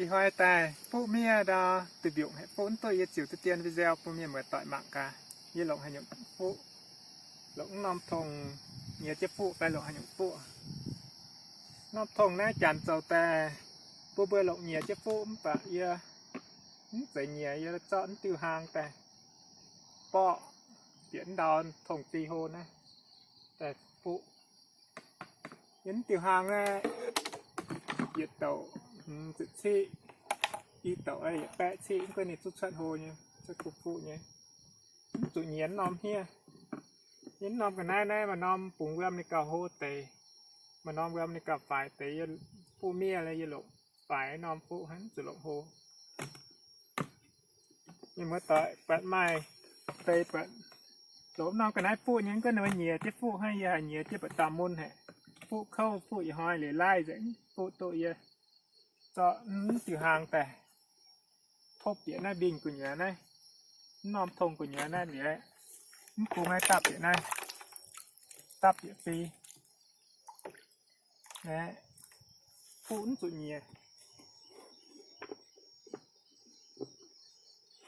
Ih hnoi daaih fuqv miev ndau, duih mbiungc haic fuqv mv duqv, yie ziux duqv dien video bun mienh muoz-doic mangc gaax. Yie longc haaix nyungc fuqv, longc mv norm tongh nyiex jienv fuqv fai longc haaix nyungc fuqv. Norm tongh naaiv janx zoux daaih, mbuo mbuo longc nyiex jienv fuqv mv baac yie mv zeiz nyiex, yie zorqv mv diuh hlang daaih borqv bieqc ndau tongh fih hlo naaiv daaih fuqv. Yie mv diuh hlang naaiv yietc douc hmz ziepc ciqv, i douc yietc baeqv ciqv, mv gunv ninh zungv cuotv hlo nyei, cuotv kuv fuqv nyei. Mv zuqc nyiex mv norm hniev. Yie mv norm ga'naaiv naaiv maaih norm bungx wuom ninh gauh hlo deix, maaih norm wuom ninh gauh faix deix. Yie fuqv miev le, yie longc faix norm fuqv hnangv, mv zuqc longc hlo. Mienh muoz-doic buatc maaih deix buatc longc norm ga'naaiv fuqv nyei, mv gunv ninh mbuo nyiex jienv fuqv hnangv, yie haiz nyiex jienv buatc dauh mun haic. Fuqv kouv, fuqv ih hnoi liuz laiv nzengc, fuqv duqv yie zorqv mv diuh hlang daaih topv bieqc naaiv mbing gu'nyuoz naaiv, mv norm tongh gu'nyuoz naaiv liuz, mv bung naaiv dapv bieqc naaiv, dapv bieqc fih aqv. Fuqv mv zuqc nyiex.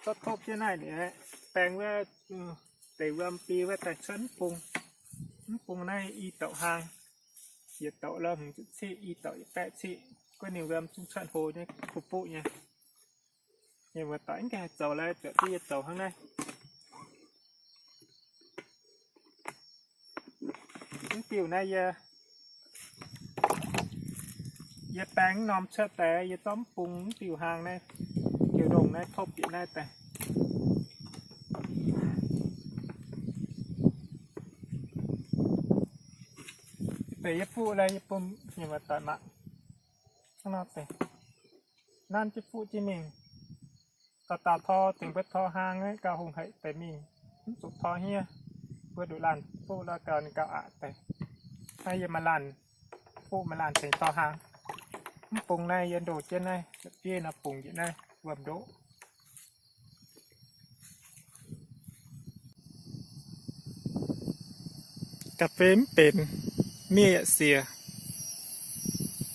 Zorqv topv jienv naaiv liuz, baeng wuov deix wuom fih wuov daaih cuotv mv bung. Mv bung naaiv i douc hlang, yietc douc lorh hmz ziepc ciqv, i douc yietc baeqv ciqv, gunv ninh wuom zungv cuotv hlo nyei, kuv fuqv nyei. Mienh muoz-doic mv gaengh haih zoux lai, zuotc duqv yie zoux hnangv naaiv. Mv diuh naaiv yie, yie baeng mv norm cuotv daaih, yie zorqv mv bung mv diuh hlang naaiv, diuh ndongh naaiv topv bieqc naaiv daaih. Deix yie fuqv lai, yie bun mienh muoz-doic mangc. Hnangv nor deix. Nanv jienv fuqv jienv mingh. Dauh dauh tor dingc mbuo tor hlang naaiv gauh hungh haic deix mingh, mv zuqc tor hniev. Mbuo nduqc laanh fuqv lorh gauh ninh gauh aqc deix. Naaiv yie maaih laanh fuqv, maaih laanh tengx tor hlang. Mv bung naaiv yie ndoh jienv naaiv, bieiv nor bungx njiec naaiv wuom-ndoqv. Ga'fei mv benx, miev yaac siec,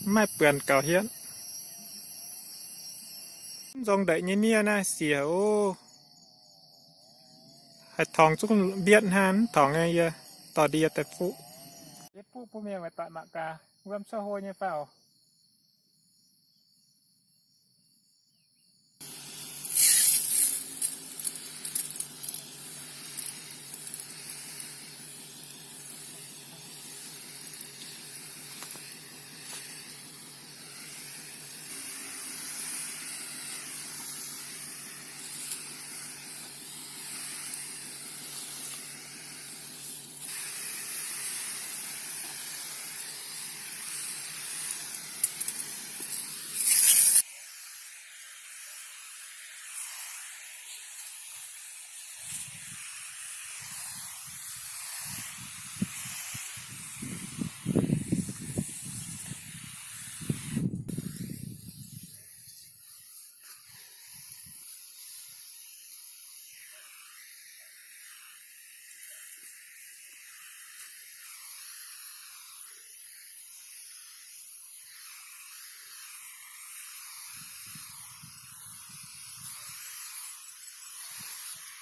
mv maaih buonc gaux hietv. Mv nzong ndeic nyei miev naaiv siec oc. Haih torngx zungv mbietv hnangv, mv torngx nyei yie dorh ndie daaih fuqv. Yie fuqv bun mienh muoz-doic mangc gaax, wuom cuotv hlo nyei fai oc.